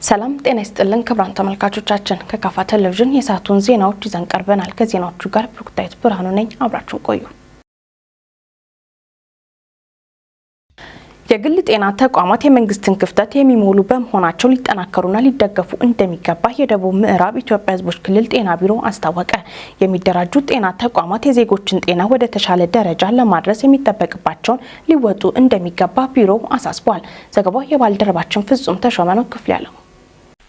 ሰላም ጤና ይስጥልን ክቡራን ተመልካቾቻችን፣ ከካፋ ቴሌቪዥን የሰዓቱን ዜናዎች ይዘን ቀርበናል። ከዜናዎቹ ጋር ብሩክታዊት ብርሃኑ ነኝ። አብራችሁን ቆዩ። የግል ጤና ተቋማት የመንግስትን ክፍተት የሚሞሉ በመሆናቸው ሊጠናከሩና ሊደገፉ እንደሚገባ የደቡብ ምዕራብ ኢትዮጵያ ሕዝቦች ክልል ጤና ቢሮ አስታወቀ። የሚደራጁ ጤና ተቋማት የዜጎችን ጤና ወደ ተሻለ ደረጃ ለማድረስ የሚጠበቅባቸውን ሊወጡ እንደሚገባ ቢሮው አሳስቧል። ዘገባው የባልደረባችን ፍጹም ተሾመ ነው። ክፍል ያለው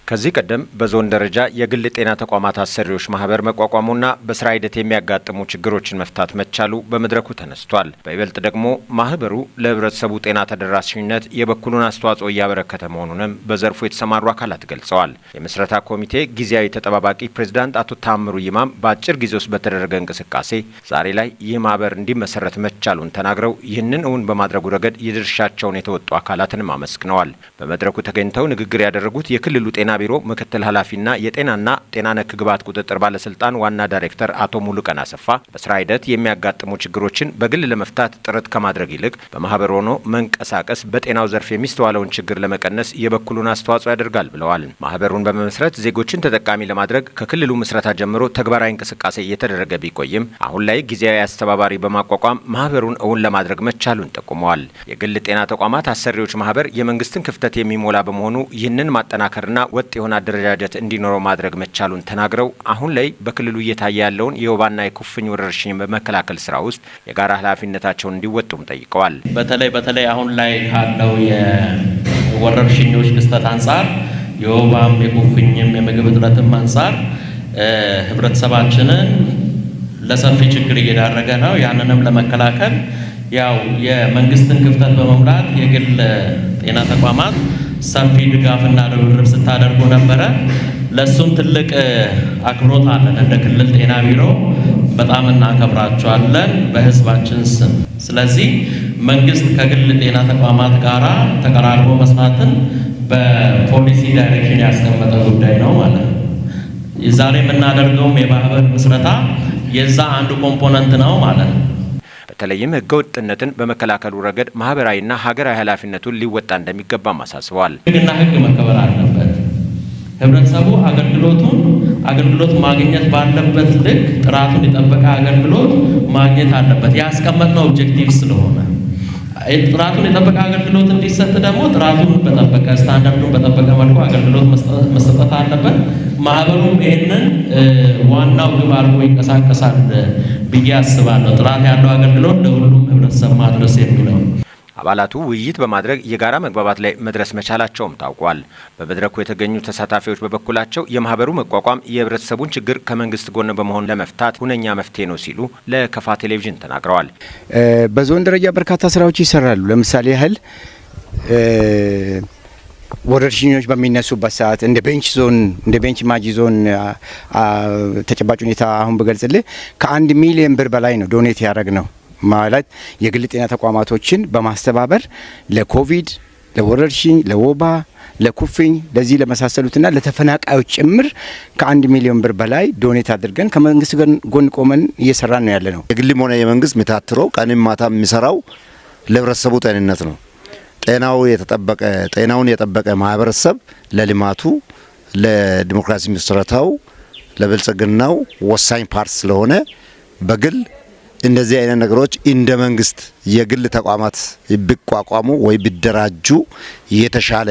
ከዚህ ቀደም በዞን ደረጃ የግል ጤና ተቋማት አሰሪዎች ማህበር መቋቋሙና በስራ ሂደት የሚያጋጥሙ ችግሮችን መፍታት መቻሉ በመድረኩ ተነስቷል። በይበልጥ ደግሞ ማህበሩ ለህብረተሰቡ ጤና ተደራሽነት የበኩሉን አስተዋጽኦ እያበረከተ መሆኑንም በዘርፉ የተሰማሩ አካላት ገልጸዋል። የምስረታ ኮሚቴ ጊዜያዊ ተጠባባቂ ፕሬዝዳንት አቶ ታምሩ ይማም በአጭር ጊዜ ውስጥ በተደረገ እንቅስቃሴ ዛሬ ላይ ይህ ማህበር እንዲመሰረት መቻሉን ተናግረው ይህንን እውን በማድረጉ ረገድ የድርሻቸውን የተወጡ አካላትንም አመስግነዋል። በመድረኩ ተገኝተው ንግግር ያደረጉት የክልሉ ጤና ቢሮ ምክትል ኃላፊና የጤናና ጤና ነክ ግብዓት ቁጥጥር ባለስልጣን ዋና ዳይሬክተር አቶ ሙሉቀን አሰፋ በስራ ሂደት የሚያጋጥሙ ችግሮችን በግል ለመፍታት ጥረት ከማድረግ ይልቅ በማህበር ሆኖ መንቀሳቀስ በጤናው ዘርፍ የሚስተዋለውን ችግር ለመቀነስ የበኩሉን አስተዋጽኦ ያደርጋል ብለዋል። ማህበሩን በመመስረት ዜጎችን ተጠቃሚ ለማድረግ ከክልሉ ምስረታ ጀምሮ ተግባራዊ እንቅስቃሴ እየተደረገ ቢቆይም አሁን ላይ ጊዜያዊ አስተባባሪ በማቋቋም ማህበሩን እውን ለማድረግ መቻሉን ጠቁመዋል። የግል ጤና ተቋማት አሰሪዎች ማህበር የመንግስትን ክፍተት የሚሞላ በመሆኑ ይህንን ማጠናከርና ወጥ የሆነ አደረጃጀት እንዲኖረው ማድረግ መቻሉን ተናግረው አሁን ላይ በክልሉ እየታየ ያለውን የወባና የኩፍኝ ወረርሽኝ በመከላከል ስራ ውስጥ የጋራ ኃላፊነታቸውን እንዲወጡም ጠይቀዋል። በተለይ በተለይ አሁን ላይ ካለው የወረርሽኞች ክስተት አንጻር፣ የወባም የኩፍኝም የምግብ እጥረትም አንጻር ህብረተሰባችንን ለሰፊ ችግር እየዳረገ ነው። ያንንም ለመከላከል ያው የመንግስትን ክፍተት በመሙላት የግል ጤና ተቋማት ሰፊ ድጋፍና ርብርብ ስታደርጉ ነበረ። ለሱም ትልቅ አክብሮት አለን። እንደ ክልል ጤና ቢሮ በጣም እናከብራቸዋለን በህዝባችን ስም። ስለዚህ መንግስት ከግል ጤና ተቋማት ጋራ ተቀራርቦ መስራትን በፖሊሲ direction ያስቀመጠ ጉዳይ ነው ማለት ነው። ዛሬ የምናደርገውም የማህበር ምስረታ የዛ አንዱ component ነው ማለት ነው። በተለይም ህገ ወጥነትን በመከላከሉ ረገድ ማህበራዊና ሀገራዊ ኃላፊነቱን ሊወጣ እንደሚገባም አሳስበዋል። ህግና ህግ መከበር አለበት። ህብረተሰቡ አገልግሎቱን አገልግሎት ማግኘት ባለበት ልክ ጥራቱን የጠበቀ አገልግሎት ማግኘት አለበት። ያስቀመጥነው objective ስለሆነ ጥራቱን የጠበቀ አገልግሎት እንዲሰጥ ደግሞ ጥራቱን በጠበቀ፣ ስታንዳርዱን በጠበቀ መልኩ አገልግሎት መሰጠት አለበት። ማህበሩም ይህንን ዋናው ግብ አድርጎ ይንቀሳቀሳል ብዬ አስባለሁ። ጥራት ያለው አገልግሎት ለሁሉም ህብረተሰብ ማድረስ የሚለው። አባላቱ ውይይት በማድረግ የጋራ መግባባት ላይ መድረስ መቻላቸውም ታውቋል። በመድረኩ የተገኙ ተሳታፊዎች በበኩላቸው የማህበሩ መቋቋም የህብረተሰቡን ችግር ከመንግስት ጎን በመሆን ለመፍታት ሁነኛ መፍትሄ ነው ሲሉ ለከፋ ቴሌቪዥን ተናግረዋል። በዞን ደረጃ በርካታ ስራዎች ይሰራሉ። ለምሳሌ ያህል ወረርሽኞች በሚነሱበት ሰዓት እንደ ቤንች ዞን፣ እንደ ቤንች ማጂ ዞን ተጨባጭ ሁኔታ አሁን ብገልጽልህ ከ1 ሚሊዮን ብር በላይ ነው donate ያደረግነው። ማለት የግል ጤና ተቋማቶችን በማስተባበር ለኮቪድ፣ ለወረርሽኝ፣ ለወባ፣ ለኩፍኝ፣ ለዚህ ለመሳሰሉትና ለተፈናቃዮች ጭምር ከ1 ሚሊዮን ብር በላይ donate አድርገን ከመንግስት ጎን ቆመን እየሰራን ነው ያለነው። የግልም ሆነ የመንግስት የሚታትረው ቀንም ማታም የሚሰራው ለህብረተሰቡ ጤንነት ነው። ጤናው የተጠበቀ፣ ጤናውን የጠበቀ ማህበረሰብ ለልማቱ፣ ለዲሞክራሲ ምስረታው፣ ለብልጽግናው ወሳኝ part ስለሆነ በግል እንደዚህ አይነት ነገሮች እንደ መንግስት የግል ተቋማት ቢቋቋሙ ወይ ቢደራጁ የተሻለ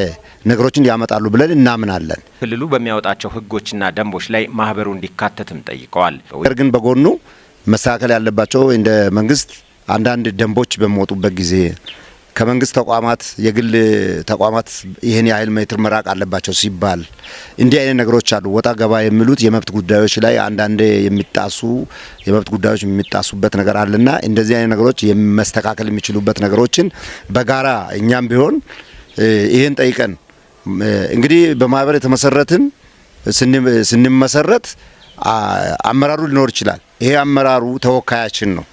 ነገሮችን ያመጣሉ ብለን እናምናለን። ክልሉ በሚያወጣቸው ህጎችና ደንቦች ላይ ማህበሩ እንዲካተትም ጠይቀዋል። ነገር ግን በጎኑ መስተካከል ያለባቸው እንደ መንግስት አንዳንድ ደንቦች በሚወጡበት ጊዜ ከመንግስት ተቋማት የግል ተቋማት ይህን ያህል ሜትር መራቅ አለባቸው ሲባል እንዲህ አይነት ነገሮች አሉ። ወጣ ገባ የሚሉት የመብት ጉዳዮች ላይ አንዳንዴ የሚጣሱ የመብት ጉዳዮች የሚጣሱበት ነገር አለና እንደዚህ አይነት ነገሮች መስተካከል የሚችሉበት ነገሮችን በጋራ እኛም ቢሆን ይህን ጠይቀን እንግዲህ በማህበር የተመሰረትን ስንመሰረት አመራሩ ሊኖር ይችላል። ይሄ አመራሩ ተወካያችን ነው።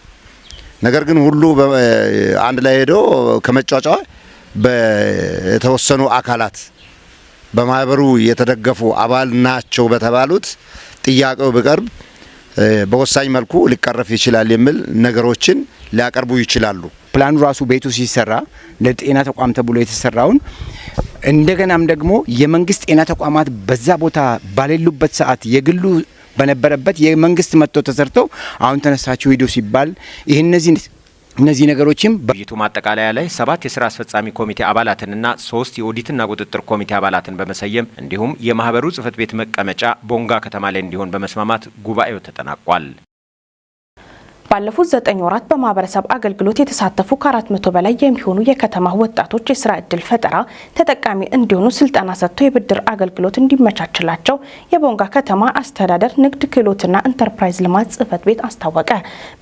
ነገር ግን ሁሉ አንድ ላይ ሄዶ ከመጫጫ በተወሰኑ አካላት በማህበሩ የተደገፉ አባል ናቸው በተባሉት ጥያቄው ቢቀርብ በወሳኝ መልኩ ሊቀረፍ ይችላል የሚል ነገሮችን ሊያቀርቡ ይችላሉ። ፕላኑ ራሱ ቤቱ ሲሰራ ለጤና ተቋም ተብሎ የተሰራውን እንደገናም ደግሞ የመንግስት ጤና ተቋማት በዛ ቦታ ባሌሉበት ሰዓት የግሉ በነበረበት የመንግስት መጥቶ ተሰርቶ አሁን ተነሳችሁ ሂዱ ሲባል ይህ እነዚህ ነገሮችም በውይይቱ ማጠቃለያ ላይ 7 የስራ አስፈጻሚ ኮሚቴ አባላትንና 3 የኦዲትና ቁጥጥር ኮሚቴ አባላትን በመሰየም እንዲሁም የማህበሩ ጽህፈት ቤት መቀመጫ ቦንጋ ከተማ ላይ እንዲሆን በመስማማት ጉባኤው ተጠናቋል። ባለፉት 9 ወራት በማህበረሰብ አገልግሎት የተሳተፉ ከ400 በላይ የሚሆኑ የከተማ ወጣቶች የስራ ዕድል ፈጠራ ተጠቃሚ እንዲሆኑ ስልጠና ሰጥቶ የብድር አገልግሎት እንዲመቻችላቸው የቦንጋ ከተማ አስተዳደር ንግድ ክህሎትና ኢንተርፕራይዝ ልማት ጽህፈት ቤት አስታወቀ።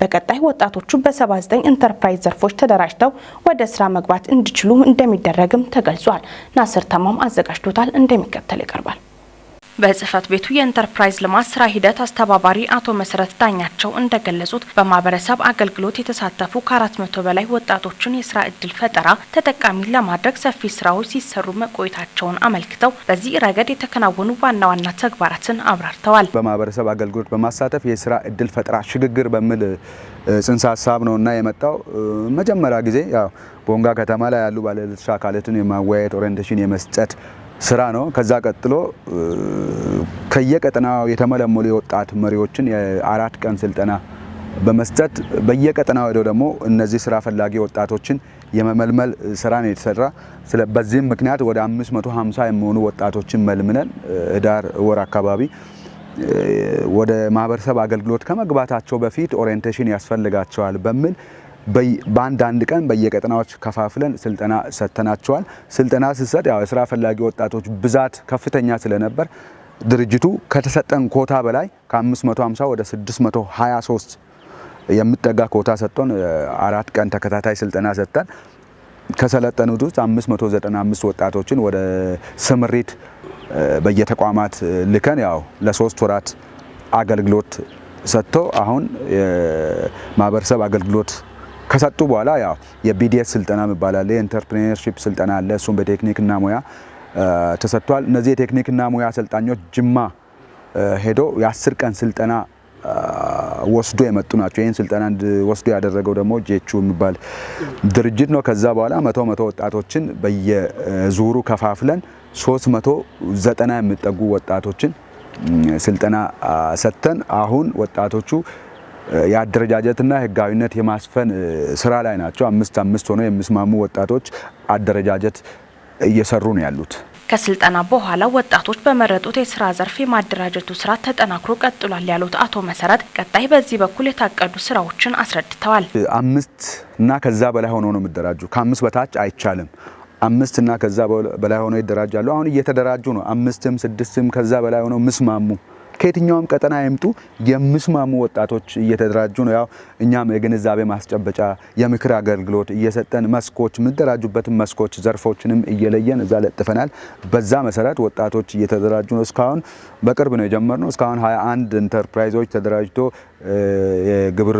በቀጣይ ወጣቶቹ በ79 ኢንተርፕራይዝ ዘርፎች ተደራጅተው ወደ ስራ መግባት እንዲችሉ እንደሚደረግም ተገልጿል። ናስር ተማም አዘጋጅቶታል፣ እንደሚከተል ይቀርባል። በጽህፈት ቤቱ የኢንተርፕራይዝ ልማት ስራ ሂደት አስተባባሪ አቶ መሰረት ዳኛቸው እንደገለጹት በማህበረሰብ አገልግሎት የተሳተፉ ከ400 በላይ ወጣቶችን የስራ ዕድል ፈጠራ ተጠቃሚ ለማድረግ ሰፊ ስራዎች ሲሰሩ መቆየታቸውን አመልክተው በዚህ ረገድ የተከናወኑ ዋና ዋና ተግባራትን አብራርተዋል። በማህበረሰብ አገልግሎት በማሳተፍ የስራ ዕድል ፈጠራ ሽግግር በሚል ጽንሰ ሀሳብ ነውና የመጣው። መጀመሪያ ጊዜ ያው ቦንጋ ከተማ ላይ ያሉ ባለድርሻ አካላትን የማወያየት orientation የመስጠት ስራ ነው። ከዛ ቀጥሎ ከየቀጠናው የተመለመሉ የወጣት መሪዎችን የ4 ቀን ስልጠና በመስጠት በየቀጠናው ሄደው ደግሞ እነዚህ ስራ ፈላጊ ወጣቶችን የመመልመል ስራ ነው የተሰራ። በዚህም ምክንያት ወደ 550 የሚሆኑ ወጣቶችን መልምለን ህዳር ወር አካባቢ ወደ ማህበረሰብ አገልግሎት ከመግባታቸው በፊት orientation ያስፈልጋቸዋል በሚል በአንድ ቀን በየቀጠናዎች ከፋፍለን ስልጠና ሰጥተናቸዋል። ስልጠና ሲሰጥ ያው የስራ ፈላጊ ወጣቶች ብዛት ከፍተኛ ስለነበር ድርጅቱ ከተሰጠን ኮታ በላይ ከ550 ወደ 623 የሚጠጋ ኮታ ሰጥቶን 4 ቀን ተከታታይ ስልጠና ሰጥተን ከሰለጠኑት ውስጥ 595 ወጣቶችን ወደ ስምሪት በየተቋማት ልከን ያው ለ3 ወራት አገልግሎት ሰጥቶ አሁን የማህበረሰብ አገልግሎት ከሰጡ በኋላ ያው የ BDS ስልጠና የሚባል አለ፣ የ entrepreneurship ስልጠና አለ። እሱም በቴክኒክና ሙያ ተሰጥቷል። እነዚህ የቴክኒክና ሙያ አሰልጣኞች ጅማ ሄዶ የ10 ቀን ስልጠና ወስዶ የመጡ ናቸው። ይህን ስልጠና ወስዶ ያደረገው ደግሞ ጄቹ የሚባል ድርጅት ነው። ከዛ በኋላ 100 ወጣቶችን በየዙሩ ከፋፍለን 390 የሚጠጉ ወጣቶችን ስልጠና ሰጥተን አሁን ወጣቶቹ የአደረጃጀትና ህጋዊነት የማስፈን ስራ ላይ ናቸው። 5 ሆነው የሚስማሙ ወጣቶች አደረጃጀት እየሰሩ ነው ያሉት። ከስልጠና በኋላ ወጣቶች በመረጡት የስራ ዘርፍ የማደራጀቱ ስራ ተጠናክሮ ቀጥሏል ያሉት አቶ መሰረት ቀጣይ በዚህ በኩል የታቀዱ ስራዎችን አስረድተዋል። 5 እና ከዛ በላይ ሆኖ ነው የሚደራጁ። ከ5 በታች አይቻልም። 5 እና ከዛ በላይ ሆኖ ይደራጃሉ። አሁን እየተደራጁ ነው። 5ም 6ም ከዛ በላይ ሆኖ ምስማሙ ከየትኛውም ቀጠና ይምጡ የሚስማሙ ወጣቶች እየተደራጁ ነው። ያው እኛም የግንዛቤ ማስጨበጫ የምክር አገልግሎት እየሰጠን መስኮች የሚደራጁበትን መስኮች ዘርፎችንም እየለየን እዛ ለጥፈናል። በዛ መሰረት ወጣቶች እየተደራጁ ነው። እስካሁን በቅርብ ነው የጀመርነው። እስካሁን 21 ኢንተርፕራይዞች ተደራጅቶ የግብር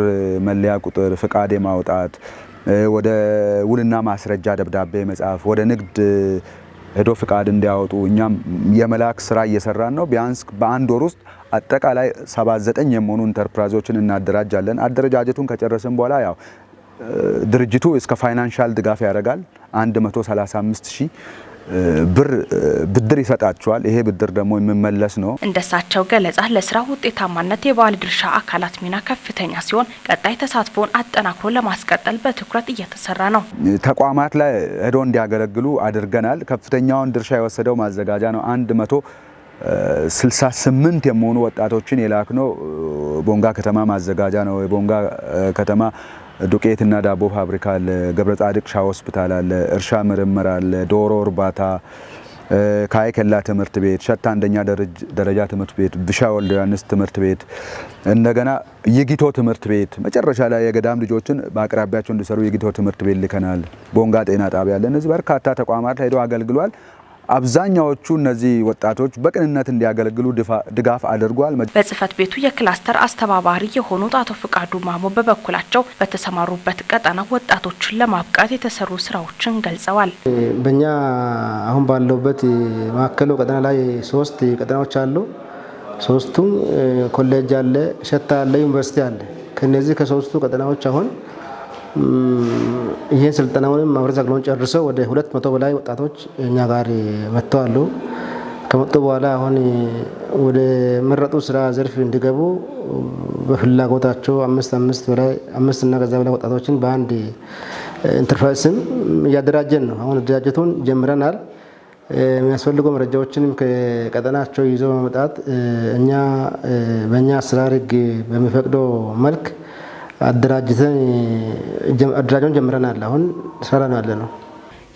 መለያ ቁጥር ፍቃድ የማውጣት ወደ ውልና ማስረጃ ደብዳቤ መጻፍ ወደ ንግድ ሄዶ ፍቃድ እንዲያወጡ እኛም የመላክ ስራ እየሰራን ነው። ቢያንስ በአንድ ወር ውስጥ አጠቃላይ 79 የሚሆኑ ኢንተርፕራይዞችን እናደራጃለን። አደረጃጀቱን ከጨረስን በኋላ ያው ድርጅቱ እስከ financial ድጋፍ ያደርጋል። 135,000 ብር ብድር ይሰጣቸዋል። ይሄ ብድር ደግሞ የሚመለስ ነው። እንደሳቸው ገለጻ ለስራ ውጤታማነት የባለድርሻ አካላት ሚና ከፍተኛ ሲሆን ቀጣይ ተሳትፎን አጠናክሮ ለማስቀጠል በትኩረት እየተሰራ ነው። ተቋማት ላይ ሄዶ እንዲያገለግሉ አድርገናል። ከፍተኛውን ድርሻ የወሰደው ማዘጋጃ ነው። 168 የሚሆኑ ወጣቶችን የላክነው ቦንጋ ከተማ ማዘጋጃ ነው። የቦንጋ ከተማ ዱቄትና ዳቦ ፋብሪካ አለ፣ ገብረ ጻድቅ ሻ ሆስፒታል አለ፣ እርሻ ምርምር አለ፣ ዶሮ እርባታ፣ ካይከላ ትምህርት ቤት፣ ሸታ አንደኛ ደረጃ ትምህርት ቤት፣ ብሻ ወልደ ዮሐንስ ትምህርት ቤት፣ እንደገና ይጊቶ ትምህርት ቤት፣ መጨረሻ ላይ የገዳም ልጆችን በአቅራቢያቸው እንዲሰሩ ይጊቶ ትምህርት ቤት ልከናል። ቦንጋ ጤና ጣቢያ አለ። እነዚህ በርካታ ተቋማት ሄደው አገልግሏል። አብዛኛዎቹ እነዚህ ወጣቶች በቅንነት እንዲያገለግሉ ድጋፍ አድርጓል። በጽህፈት ቤቱ የክላስተር አስተባባሪ የሆኑት አቶ ፍቃዱ ማሞ በበኩላቸው በተሰማሩበት ቀጠና ወጣቶችን ለማብቃት የተሰሩ ስራዎችን ገልጸዋል። በእኛ አሁን ባለውበት ማዕከሉ ቀጠና ላይ 3 ቀጠናዎች አሉ። 3ቱም ኮሌጅ አለ፣ ሸታ አለ፣ ዩኒቨርሲቲ አለ። ከነዚህ ከ3ቱ ቀጠናዎች አሁን ይህን ስልጠናውንም ማህበረሰብ አገልግሎት ጨርሰው ወደ 200 በላይ ወጣቶች እኛ ጋር መጥተዋል። ከመጡ በኋላ አሁን ወደ መረጡ ስራ ዘርፍ እንዲገቡ በፍላጎታቸው አምስት እና ከዛ በላይ ወጣቶችን በአንድ ኢንተርፕራይዝ ስም እያደራጀን ነው። አሁን አደረጃጀቱን ጀምረናል። የሚያስፈልጉ መረጃዎችንም ከቀጠናቸው ይዞ በመምጣት እኛ በእኛ አሰራር ሕግ በሚፈቅደው መልክ አደራጀውን ጀምረናል። አሁን ስራ ላይ ነው ያለነው።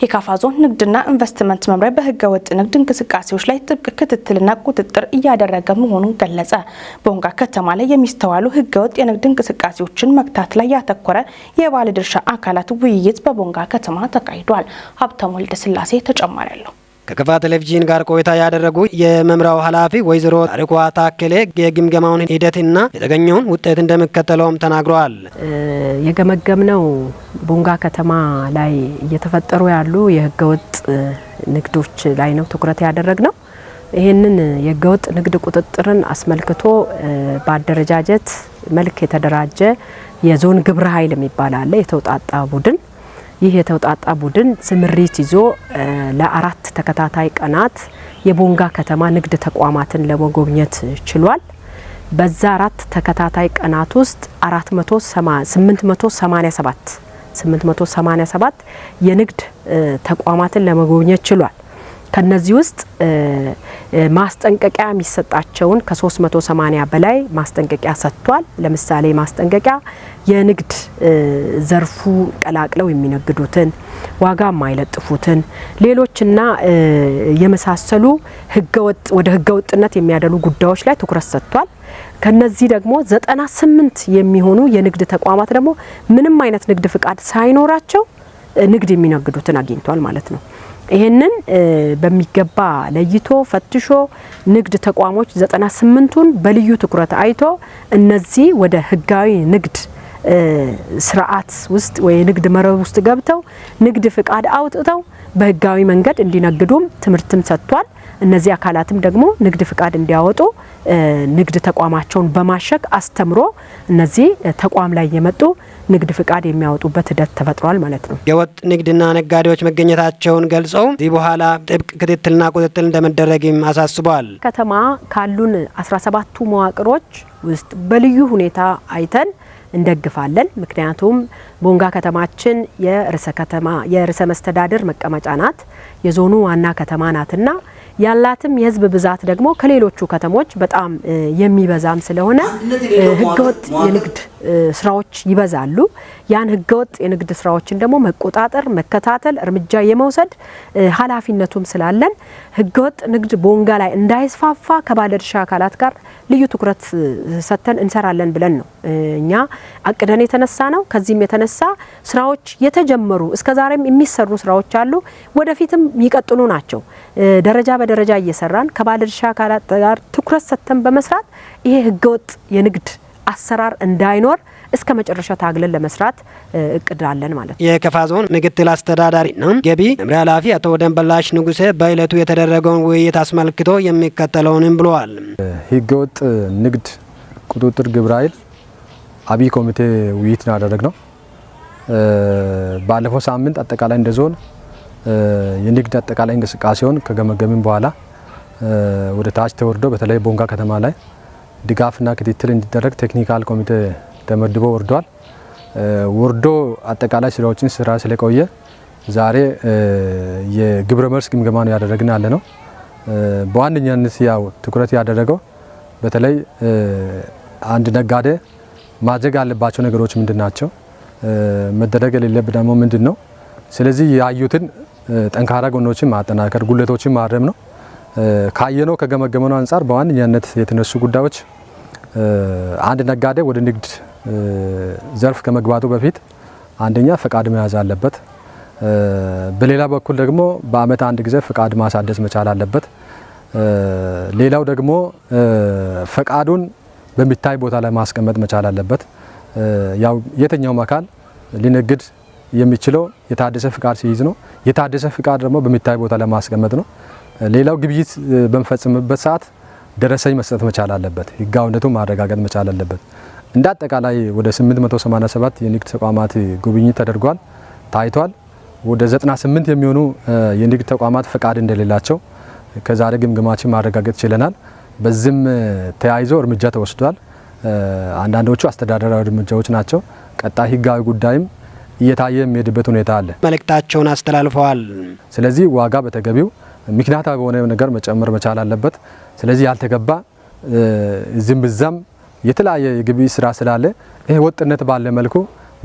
የካፋ ዞን ንግድና ኢንቨስትመንት መምሪያ በህገ ወጥ ንግድ እንቅስቃሴዎች ላይ ጥብቅ ክትትልና ቁጥጥር እያደረገ መሆኑን ገለጸ። በቦንጋ ከተማ ላይ የሚስተዋሉ ህገ ወጥ የንግድ እንቅስቃሴዎችን መግታት ላይ ያተኮረ የባለድርሻ አካላት ውይይት በቦንጋ ከተማ ተካሂዷል። ሀብታሙ ወልደ ስላሴ ተጨማሪ አለው። ከከፋ ቴሌቪዥን ጋር ቆይታ ያደረጉ የመምሪያው ኃላፊ ወይዘሮ ታሪኳ ታከሌ የግምገማውን ሂደትና የተገኘውን ውጤት እንደሚከተለውም ተናግረዋል። የገመገምነው ቦንጋ ከተማ ላይ እየተፈጠሩ ያሉ የህገወጥ ንግዶች ላይ ነው ትኩረት ያደረግነው። ይህንን የህገወጥ ንግድ ቁጥጥርን አስመልክቶ በአደረጃጀት መልክ የተደራጀ የዞን ግብረ ኃይል የሚባል አለ፣ የተውጣጣ ቡድን። ይህ የተውጣጣ ቡድን ስምሪት ይዞ ለ4 ተከታታይ ቀናት የቦንጋ ከተማ ንግድ ተቋማትን ለመጎብኘት ችሏል። በዛ 4 ተከታታይ ቀናት ውስጥ 887 የንግድ ተቋማትን ለመጎብኘት ችሏል። ከነዚህ ውስጥ ማስጠንቀቂያ የሚሰጣቸውን ከ380 በላይ ማስጠንቀቂያ ሰጥቷል። ለምሳሌ ማስጠንቀቂያ የንግድ ዘርፉ ቀላቅለው የሚነግዱትን፣ ዋጋ የማይለጥፉትን፣ ሌሎችና የመሳሰሉ ህገወጥ ወደ ህገወጥነት የሚያደሉ ጉዳዮች ላይ ትኩረት ሰጥቷል። ከነዚህ ደግሞ 98 የሚሆኑ የንግድ ተቋማት ደግሞ ምንም አይነት ንግድ ፍቃድ ሳይኖራቸው ንግድ የሚነግዱትን አግኝቷል ማለት ነው። ይሄንን በሚገባ ለይቶ ፈትሾ ንግድ ተቋሞች 98ቱን በልዩ ትኩረት አይቶ እነዚህ ወደ ህጋዊ ንግድ ስርዓት ውስጥ ወይ ንግድ መረብ ውስጥ ገብተው ንግድ ፍቃድ አውጥተው በህጋዊ መንገድ እንዲነግዱም ትምህርትም ሰጥቷል። እነዚህ አካላትም ደግሞ ንግድ ፍቃድ እንዲያወጡ ንግድ ተቋማቸውን በማሸግ አስተምሮ እነዚህ ተቋም ላይ የመጡ ንግድ ፍቃድ የሚያወጡበት ሂደት ተፈጥሯል ማለት ነው። የወጥ ንግድና ነጋዴዎች መገኘታቸውን ገልጸው ከዚህ በኋላ ጥብቅ ክትትልና ቁጥጥር እንደመደረግም አሳስበዋል። ከተማ ካሉን 17ቱ መዋቅሮች ውስጥ በልዩ ሁኔታ አይተን እንደግፋለን። ምክንያቱም ቦንጋ ከተማችን የርዕሰ ከተማ የርዕሰ መስተዳድር መቀመጫ ናት፣ የዞኑ ዋና ከተማ ናትና ያላትም የህዝብ ብዛት ደግሞ ከሌሎቹ ከተሞች በጣም የሚበዛም ስለሆነ ህገወጥ የንግድ ስራዎች ይበዛሉ። ያን ህገወጥ የንግድ ስራዎችን ደግሞ መቆጣጠር፣ መከታተል፣ እርምጃ የመውሰድ ኃላፊነቱም ስላለን ህገወጥ ንግድ ቦንጋ ላይ እንዳይስፋፋ ከባለድርሻ አካላት ጋር ልዩ ትኩረት ሰጥተን እንሰራለን ብለን ነው እኛ አቅደን የተነሳ ነው። ከዚህም የተነሳ ስራዎች የተጀመሩ እስከዛሬም የሚሰሩ ስራዎች አሉ፣ ወደፊትም የሚቀጥሉ ናቸው። ደረጃ በደረጃ እየሰራን ከባለድርሻ አካላት ጋር ትኩረት ሰጥተን በመስራት ይሄ ህገወጥ የንግድ አሰራር እንዳይኖር እስከ መጨረሻ ታግለን ለመስራት እቅድ አለን ማለት ነው። የከፋ ዞን ምክትል አስተዳዳሪና ገቢ መምሪያ ኃላፊ አቶ ደንበላሽ ንጉሴ በእለቱ የተደረገውን ውይይት አስመልክቶ የሚከተለውንም ብለዋል። ህገወጥ ንግድ ቁጥጥር ግብረ ኃይል አብይ ኮሚቴ ውይይት ነው ያደረግነው። ባለፈው ሳምንት አጠቃላይ እንደ ዞን የንግድ አጠቃላይ እንቅስቃሴውን ከገመገምን በኋላ ወደ ታች ተወርዶ በተለይ ቦንጋ ከተማ ላይ ድጋፍና ክትትል እንዲደረግ technical ኮሚቴ ተመድቦ ወርዷል። ወርዶ አጠቃላይ ስራዎችን ስራ ስለቆየ ዛሬ የግብረ መልስ ግምገማ ነው ያደረግን ያለ ነው። በዋነኛነት ያው ትኩረት ያደረገው በተለይ አንድ ነጋዴ ማድረግ ያለባቸው ነገሮች ምንድን ናቸው፣ መደረግ የሌለበት ደግሞ ምንድን ነው። ስለዚህ ያዩትን ጠንካራ ጎኖችን ማጠናከር፣ ጉድለቶችን ማረም ነው። ካየነው ከገመገመነው አንጻር በዋነኛነት የተነሱ ጉዳዮች አንድ ነጋዴ ወደ ንግድ ዘርፍ ከመግባቱ በፊት አንደኛ ፈቃድ መያዝ አለበት። በሌላ በኩል ደግሞ በአመት አንድ ጊዜ ፈቃድ ማሳደስ መቻል አለበት። ሌላው ደግሞ ፈቃዱን በሚታይ ቦታ ላይ ማስቀመጥ መቻል አለበት። ያው የትኛውም አካል ሊነግድ የሚችለው የታደሰ ፍቃድ ሲይዝ ነው። የታደሰ ፍቃድ ደግሞ በሚታይ ቦታ ላይ ማስቀመጥ ነው። ሌላው ግብይት በሚፈጽምበት ሰዓት ደረሰኝ መስጠት መቻል አለበት። ህጋዊነቱን ማረጋገጥ መቻል አለበት። እንደ አጠቃላይ ወደ 887 የንግድ ተቋማት ጉብኝት ተደርጓል፣ ታይቷል። ወደ 98 የሚሆኑ የንግድ ተቋማት ፈቃድ እንደሌላቸው ከዛሬ ግምገማችን ማረጋገጥ ችለናል። በዚህም ተያይዞ እርምጃ ተወስዷል። አንዳንዶቹ አስተዳደራዊ እርምጃዎች ናቸው። ቀጣይ ህጋዊ ጉዳይም እየታየ የሚሄድበት ሁኔታ አለ። መልእክታቸውን አስተላልፈዋል። ስለዚህ ዋጋ በተገቢው ምክንያታዊ በሆነ ነገር መጨመር መቻል አለበት። ስለዚህ ያልተገባ እዚህም ብዛም የተለያየ የግብይት ስራ ስላለ ይሄ ወጥነት ባለ መልኩ፣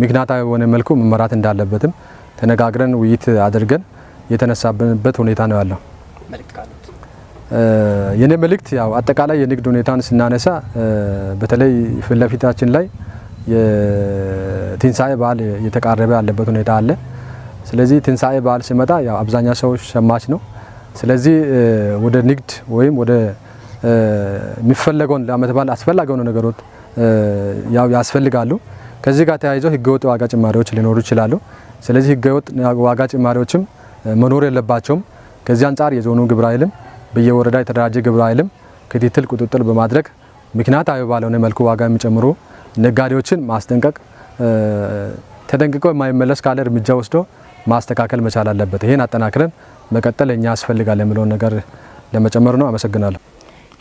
ምክንያታዊ በሆነ መልኩ መመራት እንዳለበትም ተነጋግረን፣ ውይይት አድርገን የተነሳብንበት ሁኔታ ነው ያለው። የኔ መልእክት ያው አጠቃላይ የንግድ ሁኔታን ስናነሳ በተለይ ፊት ለፊታችን ላይ የትንሳኤ በዓል እየተቃረበ ያለበት ሁኔታ አለ። ስለዚህ ትንሳኤ በዓል ሲመጣ ያው አብዛኛው ሰው ሸማች ነው። ስለዚህ ወደ ንግድ ወይም ወደ የሚፈለገውን ለዓመት በዓል አስፈላጊ የሆኑ ነገሮች ያው ያስፈልጋሉ። ከዚህ ጋር ተያይዘው ህገወጥ ዋጋ ጭማሪዎች ሊኖሩ ይችላሉ። ስለዚህ ህገወጥ ዋጋ ጭማሪዎችም መኖር የለባቸውም። ከዚህ አንጻር የዞኑ ግብረ ኃይልም በየወረዳ የተደራጀ ግብረ ኃይልም ክትትል፣ ቁጥጥር በማድረግ ምክንያታዊ ባልሆነ መልኩ ዋጋ የሚጨምሩ ነጋዴዎችን ማስጠንቀቅ፣ ተጠንቅቀው የማይመለስ ካለ እርምጃ ወስዶ ማስተካከል መቻል አለበት። ይህን አጠናክረን መቀጠል እኛ ያስፈልጋል የሚለውን ነገር ለመጨመር ነው። አመሰግናለሁ።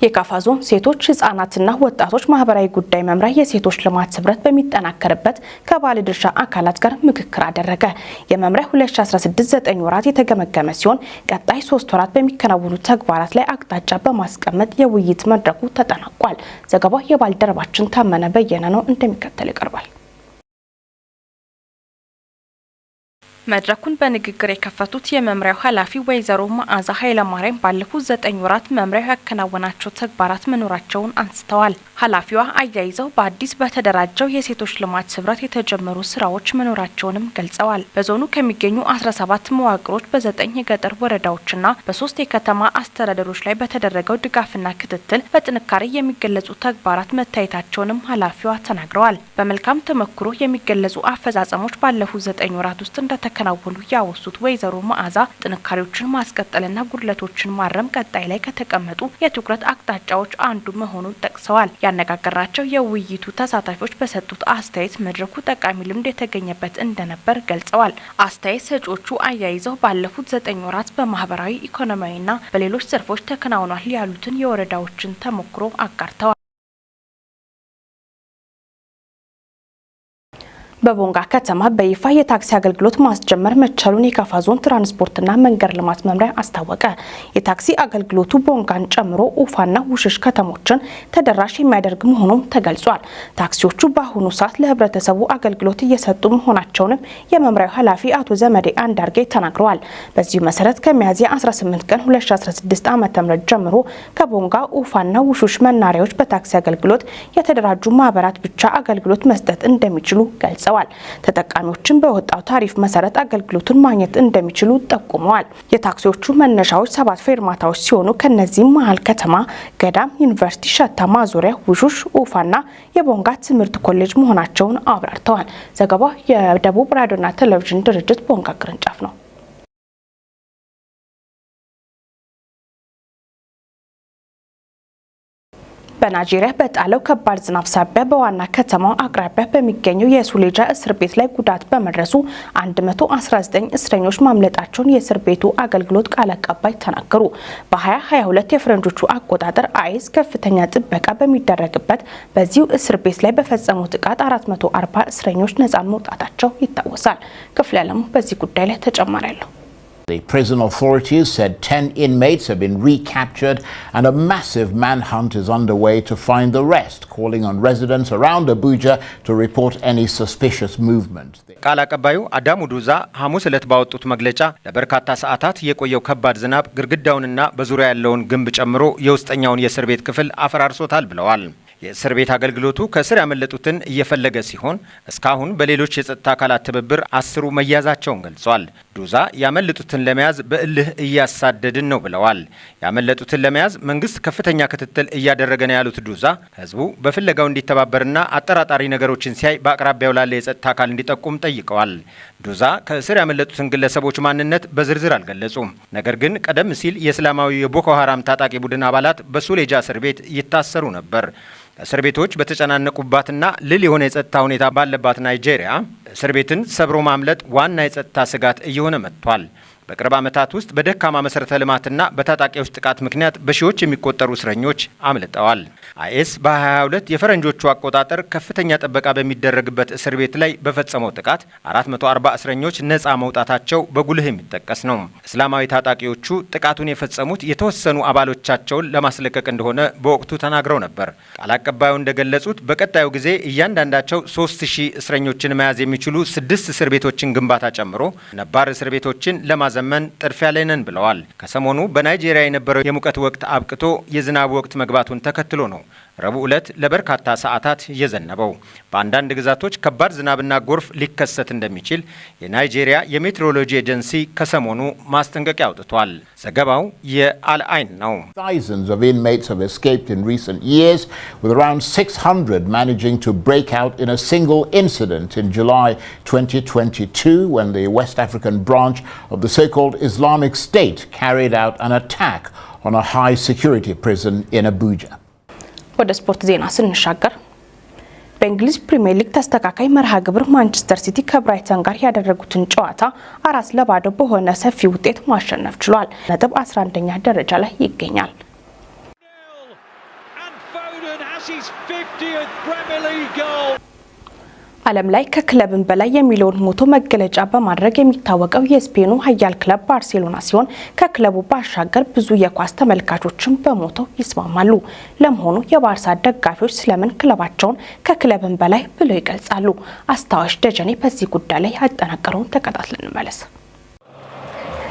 የካፋ ዞን ሴቶች፣ ህጻናትና ወጣቶች ማህበራዊ ጉዳይ መምሪያ የሴቶች ልማት ህብረት በሚጠናከርበት ከባለድርሻ አካላት ጋር ምክክር አደረገ። የመምሪያ 2016 9 ወራት የተገመገመ ሲሆን ቀጣይ 3 ወራት በሚከናወኑ ተግባራት ላይ አቅጣጫ በማስቀመጥ የውይይት መድረኩ ተጠናቋል። ዘገባው የባልደረባችን ታመነ በየነ ነው፣ እንደሚከተል ይቀርባል። መድረኩን በንግግር የከፈቱት የመምሪያው ኃላፊ ወይዘሮ መዓዛ ኃይለማርያም ባለፉት 9 ወራት መምሪያው ያከናወናቸው ተግባራት መኖራቸውን አንስተዋል። ኃላፊዋ አያይዘው በአዲስ በተደራጀው የሴቶች ልማት ህብረት የተጀመሩ ስራዎች መኖራቸውንም ገልጸዋል። በዞኑ ከሚገኙ 17 መዋቅሮች በ9 የገጠር ወረዳዎችና በ3 የከተማ አስተዳደሮች ላይ በተደረገው ድጋፍና ክትትል በጥንካሬ የሚገለጹ ተግባራት መታየታቸውንም ኃላፊዋ ተናግረዋል። በመልካም ተሞክሮ የሚገለጹ አፈጻጸሞች ባለፉት 9 ወራት ውስጥ እንደተከናወኑ ያወሱት ወይዘሮ መዓዛ ጥንካሬዎችን ማስቀጠልና ጉድለቶችን ማረም ቀጣይ ላይ ከተቀመጡ የትኩረት አቅጣጫዎች አንዱ መሆኑን ጠቅሰዋል። ያነጋገርናቸው የውይይቱ ተሳታፊዎች በሰጡት አስተያየት መድረኩ ጠቃሚ ልምድ የተገኘበት እንደነበር ገልጸዋል። አስተያየት ሰጪዎቹ አያይዘው ባለፉት 9 ወራት በማህበራዊ፣ ኢኮኖሚያዊና በሌሎች ዘርፎች ተከናውኗል ያሉትን የወረዳዎችን ተሞክሮ አጋርተዋል። በቦንጋ ከተማ በይፋ የታክሲ አገልግሎት ማስጀመር መቻሉን የካፋ ዞን ትራንስፖርትና መንገድ ልማት መምሪያ አስታወቀ። የታክሲ አገልግሎቱ ቦንጋን ጨምሮ ኡፋና ውሽሽ ከተሞችን ተደራሽ የሚያደርግ መሆኑም ተገልጿል። ታክሲዎቹ በአሁኑ ሰዓት ለህብረተሰቡ አገልግሎት እየሰጡ መሆናቸውንም የመምሪያው ኃላፊ አቶ ዘመዴ አንዳርጌ ተናግረዋል። በዚሁ መሰረት ከሚያዝያ 18 ቀን 2016 ዓ.ም ጀምሮ ከቦንጋ፣ ኡፋና ውሹሽ መናሪያዎች በታክሲ አገልግሎት የተደራጁ ማህበራት ብቻ አገልግሎት መስጠት እንደሚችሉ ገልጸዋል። ተጠቃሚዎችን በወጣው ታሪፍ መሰረት አገልግሎቱን ማግኘት እንደሚችሉ ጠቁመዋል። የታክሲዎቹ መነሻዎች 7 ፌርማታዎች ሲሆኑ ከነዚህም መሀል ከተማ፣ ገዳም ዩኒቨርሲቲ፣ ሸታ ማዞሪያ፣ ውሹሽ፣ ኡፋና የቦንጋ ትምህርት ኮሌጅ መሆናቸውን አብራርተዋል። ዘገባው የደቡብ ራዲዮና ቴሌቪዥን ድርጅት ቦንጋ ቅርንጫፍ ነው። በናይጄሪያ በጣለው ከባድ ዝናብ ሳቢያ በዋና ከተማው አቅራቢያ በሚገኘው የሱሌጃ እስር ቤት ላይ ጉዳት በመድረሱ 119 እስረኞች ማምለጣቸውን የእስር ቤቱ አገልግሎት ቃል አቀባይ ተናገሩ። በ2022 የፈረንጆቹ አቆጣጠር አይኤስ ከፍተኛ ጥበቃ በሚደረግበት በዚሁ እስር ቤት ላይ በፈጸመው ጥቃት 440 እስረኞች ነጻ መውጣታቸው ይታወሳል። ክፍለ ዓለሙ በዚህ ጉዳይ ላይ ተጨማሪ አለው። The prison authorities said 10 inmates have been recaptured and a massive manhunt is underway to find the rest, calling on residents around Abuja to report any suspicious movement. ቃል አቀባዩ አዳሙ ዱዛ ሐሙስ ዕለት ባወጡት መግለጫ ለበርካታ ሰዓታት የቆየው ከባድ ዝናብ ግድግዳውንና በዙሪያ ያለውን ግንብ ጨምሮ የውስጠኛውን የእስር ቤት ክፍል አፈራርሶታል ብለዋል። የእስር ቤት አገልግሎቱ ከእስር ያመለጡትን እየፈለገ ሲሆን እስካሁን በሌሎች የጸጥታ አካላት ትብብር 10ሩ መያዛቸውን ገልጿል። ዱዛ ያመለጡትን ለመያዝ በእልህ እያሳደድን ነው ብለዋል። ያመለጡትን ለመያዝ መንግስት ከፍተኛ ክትትል እያደረገ ነው ያሉት ዱዛ ህዝቡ በፍለጋው እንዲተባበርና አጠራጣሪ ነገሮችን ሲያይ በአቅራቢያው ላለ የጸጥታ አካል እንዲጠቁም ጠይቀዋል። ዱዛ ከእስር ያመለጡትን ግለሰቦች ማንነት በዝርዝር አልገለጹም። ነገር ግን ቀደም ሲል የእስላማዊ የቦኮ ሀራም ታጣቂ ቡድን አባላት በሱሌጃ እስር ቤት ይታሰሩ ነበር። እስር ቤቶች በተጨናነቁባትና ልል የሆነ የጸጥታ ሁኔታ ባለባት ናይጄሪያ እስር ቤትን ሰብሮ ማምለጥ ዋና የጸጥታ ስጋት እየሆነ መጥቷል። በቅርብ ዓመታት ውስጥ በደካማ መሰረተ ልማትና በታጣቂዎች ጥቃት ምክንያት በሺዎች የሚቆጠሩ እስረኞች አምልጠዋል። አይኤስ በ22 የፈረንጆቹ አቆጣጠር ከፍተኛ ጥበቃ በሚደረግበት እስር ቤት ላይ በፈጸመው ጥቃት 440 እስረኞች ነፃ መውጣታቸው በጉልህ የሚጠቀስ ነው። እስላማዊ ታጣቂዎቹ ጥቃቱን የፈጸሙት የተወሰኑ አባሎቻቸውን ለማስለቀቅ እንደሆነ በወቅቱ ተናግረው ነበር። ቃል አቀባዩ እንደገለጹት በቀጣዩ ጊዜ እያንዳንዳቸው 3000 እስረኞችን መያዝ የሚችሉ ስድስት እስር ቤቶችን ግንባታ ጨምሮ ነባር እስር ቤቶችን ለማዘመን ጥድፊያ ላይ ነን ብለዋል። ከሰሞኑ በናይጄሪያ የነበረው የሙቀት ወቅት አብቅቶ የዝናብ ወቅት መግባቱን ተከትሎ ነው ረቡዕ ዕለት ለበርካታ ሰዓታት የዘነበው። በአንዳንድ ግዛቶች ከባድ ዝናብና ጎርፍ ሊከሰት እንደሚችል የናይጄሪያ የሜትሮሎጂ ኤጀንሲ ከሰሞኑ ማስጠንቀቂያ አውጥቷል። ዘገባው የአልአይን ነው። Thousands of inmates have escaped in recent years, with around 600 managing to break out in a single incident in July 2022 when the West African branch of the so called Islamic State carried out an attack on a high security prison in Abuja. ወደ ስፖርት ዜና ስንሻገር፣ በእንግሊዝ ፕሪምየር ሊግ ተስተካካይ መርሃ ግብር ማንቸስተር ሲቲ ከብራይተን ጋር ያደረጉትን ጨዋታ 4-0 በሆነ ሰፊ ውጤት ማሸነፍ ችሏል። ነጥብ 11ኛ ደረጃ ላይ ይገኛል። And Foden has his 50th Premier League goal. ዓለም ላይ ከክለብም በላይ የሚለውን motto መገለጫ በማድረግ የሚታወቀው የስፔኑ ኃያል ክለብ ባርሴሎና ሲሆን፣ ከክለቡ ባሻገር ብዙ የኳስ ተመልካቾችን በ motto ይስማማሉ። ለመሆኑ የባርሳ ደጋፊዎች ስለምን ክለባቸውን ከክለብም በላይ ብለው ይገልጻሉ? አስታዋሽ ደጀኔ በዚህ ጉዳይ ላይ ያጠናቀረውን ተከታትለን እንመለስ።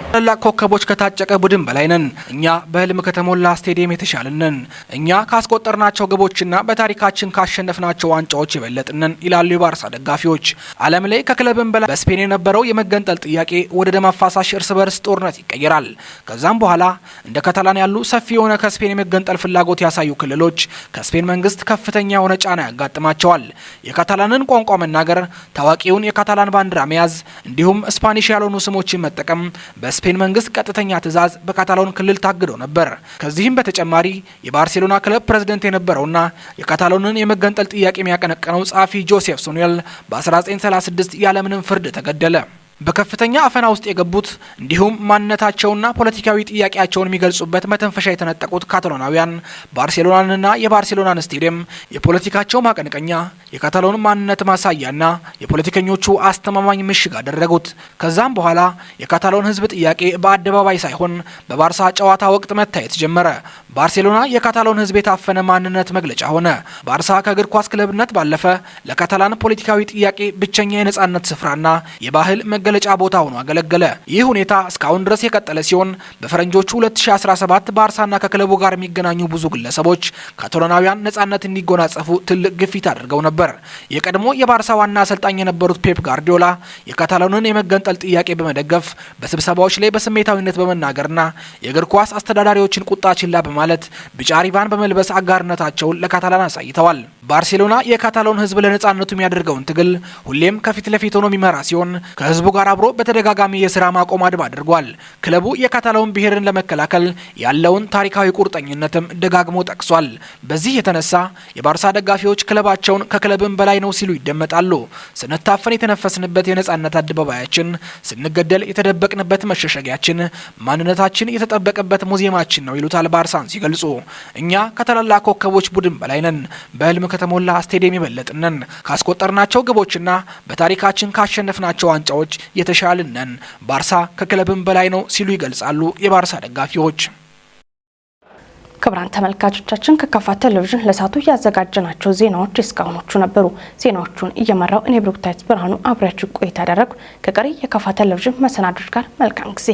ታላላቅ ኮከቦች ከታጨቀ ቡድን በላይ ነን። እኛ በህልም ከተሞላ ስቴዲየም የተሻልን ነን። እኛ ካስቆጠርናቸው ግቦችና በታሪካችን ካሸነፍናቸው ዋንጫዎች የበለጥን ነን ይላሉ የባርሳ ደጋፊዎች። ዓለም ላይ ከክለብም በላይ በስፔን የነበረው የመገንጠል ጥያቄ ወደ ደም አፋሳሽ እርስ በርስ ጦርነት ይቀየራል። ከዛም በኋላ እንደ ካታላን ያሉ ሰፊ የሆነ ከስፔን የመገንጠል ፍላጎት ያሳዩ ክልሎች ከስፔን መንግስት ከፍተኛ የሆነ ጫና ያጋጥማቸዋል። የካታላንን ቋንቋ መናገር፣ ታዋቂውን የካታላን ባንዲራ መያዝ እንዲሁም ስፓኒሽ ያልሆኑ ስሞችን መጠቀም በስፔን መንግስት ቀጥተኛ ትዕዛዝ በካታሎን ክልል ታግዶ ነበር። ከዚህም በተጨማሪ የባርሴሎና ክለብ ፕሬዝደንት የነበረውና የካታሎንን የመገንጠል ጥያቄ የሚያቀነቅነው ጸሐፊ ጆሴፍ ሱኔል በ1936 ያለምንም ፍርድ ተገደለ። በከፍተኛ አፈና ውስጥ የገቡት እንዲሁም ማንነታቸውና ፖለቲካዊ ጥያቄያቸውን የሚገልጹበት መተንፈሻ የተነጠቁት ካታሎናውያን ባርሴሎናንና የባርሴሎናን ስቴዲየም የፖለቲካቸው ማቀንቀኛ፣ የካታሎን ማንነት ማሳያና የፖለቲከኞቹ አስተማማኝ ምሽግ አደረጉት። ከዛም በኋላ የካታሎን ሕዝብ ጥያቄ በአደባባይ ሳይሆን በባርሳ ጨዋታ ወቅት መታየት ጀመረ። ባርሴሎና የካታሎን ሕዝብ የታፈነ ማንነት መግለጫ ሆነ። ባርሳ ከእግር ኳስ ክለብነት ባለፈ ለካታላን ፖለቲካዊ ጥያቄ ብቸኛ የነጻነት ስፍራና የባህል መገለጫ ቦታ ሆኖ አገለገለ። ይህ ሁኔታ እስካሁን ድረስ የቀጠለ ሲሆን፣ በፈረንጆቹ 2017 ባርሳና ከክለቡ ጋር የሚገናኙ ብዙ ግለሰቦች ካታሎናውያን ነጻነት እንዲጎናጸፉ ትልቅ ግፊት አድርገው ነበር። የቀድሞ የባርሳ ዋና አሰልጣኝ የነበሩት ፔፕ ጋርዲዮላ የካታሎንን የመገንጠል ጥያቄ በመደገፍ በስብሰባዎች ላይ በስሜታዊነት በመናገርና የእግር ኳስ አስተዳዳሪዎችን ቁጣ ችላ በማለት ቢጫ ሪቫን በመልበስ አጋርነታቸውን ለካታላን አሳይተዋል። ባርሴሎና የካታሎን ሕዝብ ለነጻነቱ የሚያደርገውን ትግል ሁሌም ከፊት ለፊት ሆኖ የሚመራ ሲሆን፣ ከህዝቡ ጋር አብሮ በተደጋጋሚ የስራ ማቆም አድማ አድርጓል። ክለቡ የካታሎን ብሔርን ለመከላከል ያለውን ታሪካዊ ቁርጠኝነትም ደጋግሞ ጠቅሷል። በዚህ የተነሳ የባርሳ ደጋፊዎች ክለባቸውን ከክለብም በላይ ነው ሲሉ ይደመጣሉ። ስንታፈን የተነፈስንበት የነጻነት አደባባያችን፣ ስንገደል የተደበቅንበት መሸሸጊያችን፣ ማንነታችን የተጠበቀበት ሙዚየማችን ነው ይሉታል ባርሳን ሲገልጹ። እኛ ከታላላቅ ኮከቦች ቡድን በላይ ነን። በህልም ከተሞላ ስቴዲየም የበለጥን ነን። ካስቆጠርናቸው ግቦችና በታሪካችን ካሸነፍናቸው ዋንጫዎች የተሻልን ነን። ባርሳ ከክለብም በላይ ነው ሲሉ ይገልጻሉ የባርሳ ደጋፊዎች። ክቡራን ተመልካቾቻችን፣ ከካፋ ቴሌቪዥን ለሰዓቱ ያዘጋጀናቸው ዜናዎች እስካሁኖቹ ነበሩ። ዜናዎቹን እየመራው እኔ ብሩክታይት ብርሃኑ አብሬያችሁ ቆይታ ያደረግኩ። ከቀሪ የካፋ ቴሌቪዥን መሰናዶች ጋር መልካም ጊዜ።